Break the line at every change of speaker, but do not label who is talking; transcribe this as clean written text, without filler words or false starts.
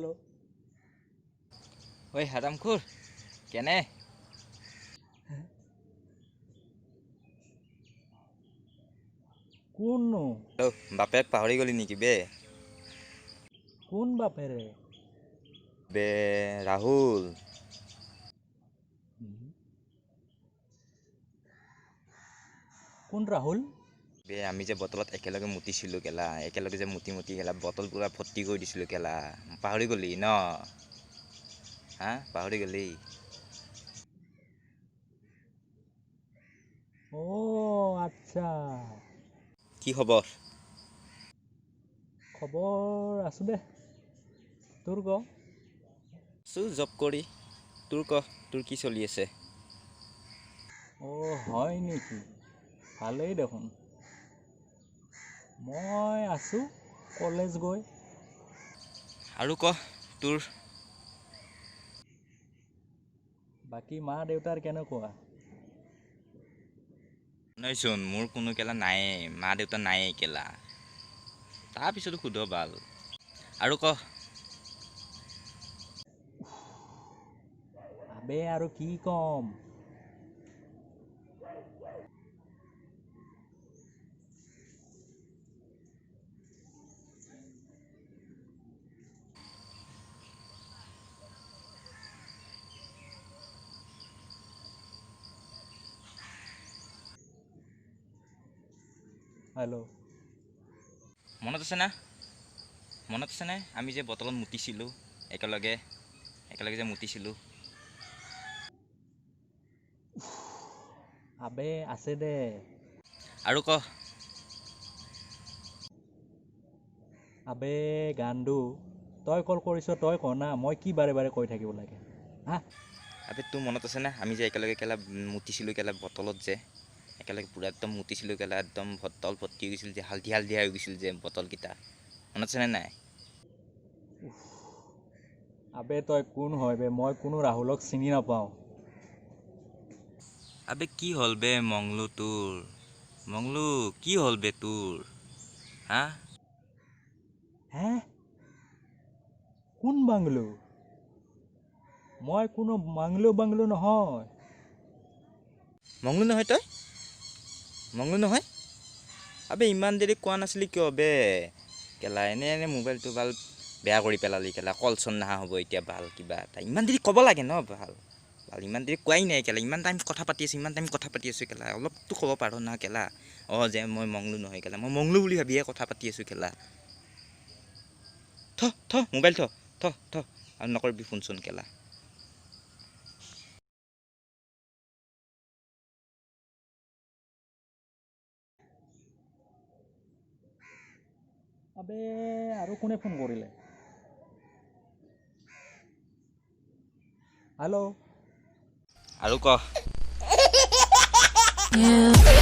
Hello'.
ঐ হাৰামখোৰ, কেনে?
কোননো?
হেল্ল', বাপেক পাহৰি গ'লি নেকি বে?
কোন বাপেৰে?
বে ৰাহুল।
কোন ৰাহুল?
বে আমি যে বটলত একেলগে মুতিছিলোঁ কেলা, একেলগে যে মুতি মুতি কেলা বটল পুৰা ভৰ্তি কৰি দিছিলোঁ কেলা, পাহৰি গ'লি ন? হা, পাহৰি গ'লি?
অ' আচ্ছা।
কি খবৰ?
খবৰ আছোঁ দে, তোৰ ক।
আছোঁ জব কৰি। তোৰ ক, তোৰ কি চলি আছে?
অ' হয় নেকি, ভালেই দেখোন। মই আছোঁ কলেজ গৈ।
আৰু ক তোৰ।
বাকী মা দেউতাৰ কেনেকুৱা?
নাইচোন মোৰ কোনো কেলা নায়েই, মা দেউতা নায়েই কেলা। তাৰপিছতো সোধ ভাল। আৰু ক।
আবে আৰু কি ক'ম। হেল্ল'।
মনত আছে না? মনত আছেনে আমি যে বটলত মুতিছিলোঁ একেলগে, একেলগে যে মুতিছিলোঁ?
আবে আছে দে।
আৰু ক।
আবে গাণ্ডু, তই কল কৰিছ, তই ক না, মই কি বাৰে বাৰে কৈ থাকিব লাগে? হা?
আবে তোৰ মনত আছেনে আমি যে একেলগে কেলা মুতিছিলোঁ কেলা বটলত যে একেলগে পূৰা একদম মুতিছিলোঁ কেলা, একদম বটল ভৰ্তি হৈ গৈছিল যে, হালধীয়া হালধীয়া হৈ গৈছিল যে বটলকেইটা, মনত আছেনে নাই?
আবে তই কোন হয় বে? মই কোনো ৰাহুলক চিনি নাপাওঁ।
আবে কি হ'ল বে মংলু তোৰ? মংলু কি হ'ল বে তোৰ? হা?
হে, কোন বাংলো? মই কোনো মাংলো বাংলো নহয়।
মংলু নহয় তই? মংলু নহয়? আবে ইমান দেৰি কোৱা নাছিলি কিয় বে? কেলা এনে এনে মোবাইলটো ভাল বেয়া কৰি পেলালি কেলা, কল চল নাহা হ'ব এতিয়া ভাল কিবা এটা। ইমান দেৰি ক'ব লাগে ন ভাল ভাল, ইমান দেৰি কোৱাই নাই কেলা, ইমান টাইম কথা পাতি আছোঁ, ইমান টাইম কথা পাতি আছোঁ কেলা, অলপতো ক'ব পাৰ না কেলা। অঁ যে মই মংলু নহয় কেলা, মই মংলু বুলি ভাবিয়ে কথা পাতি আছোঁ কেলা। থ থ মোবাইল থ থ থ, আৰু নকৰিবি ফোন চোন কেলা।
আবে আৰু কোনে ফোন কৰিলে? হেল্ল'।
আৰু ক।
Yeah.